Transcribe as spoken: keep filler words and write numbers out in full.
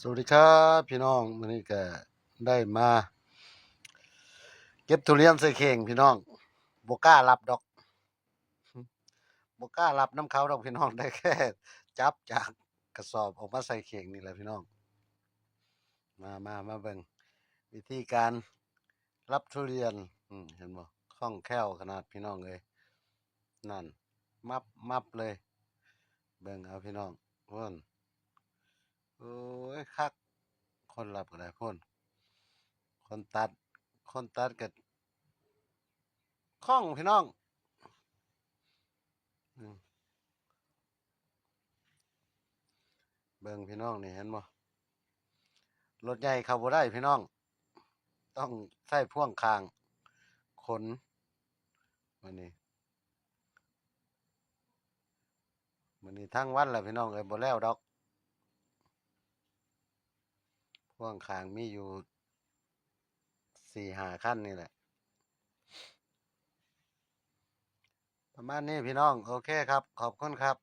สวัสดีครับพี่น้อง มื้อนี้ก็ได้มา เก็บทุเรียนใส่เข่งพี่น้อง บ่กล้ารับดอก บ่กล้ารับนำเขาดอกพี่น้อง ได้แค่จับจากกระสอบออกมาใส่เข่งนี่แหละพี่น้อง มา มา มาเบิ่งวิธีการรับทุเรียน อืม เห็นบ่ คล่องแคล่วขนาดพี่น้องเอ้ย นั่น มับ มับเลย เบิ่งเอาพี่น้อง โอ้น โอ้ย คัก คนรับก็ได้ โอ้น คนตัด คนตัดก็คล่องพี่น้อง อืม เบิ่งพี่น้องนี่ เห็นบ่ รถใหญ่เข้าบ่ได้พี่น้อง ต้องใช้พ่วงข้างขน มื้อนี้ มื้อนี้ทั้งวันแหละพี่น้องเอ้ย บ่แล้วดอก พ่วงข้างมีอยู่สี่ห้าคันนี่แหละ ประมาณนี้พี่น้อง โอเคครับ ขอบคุณครับ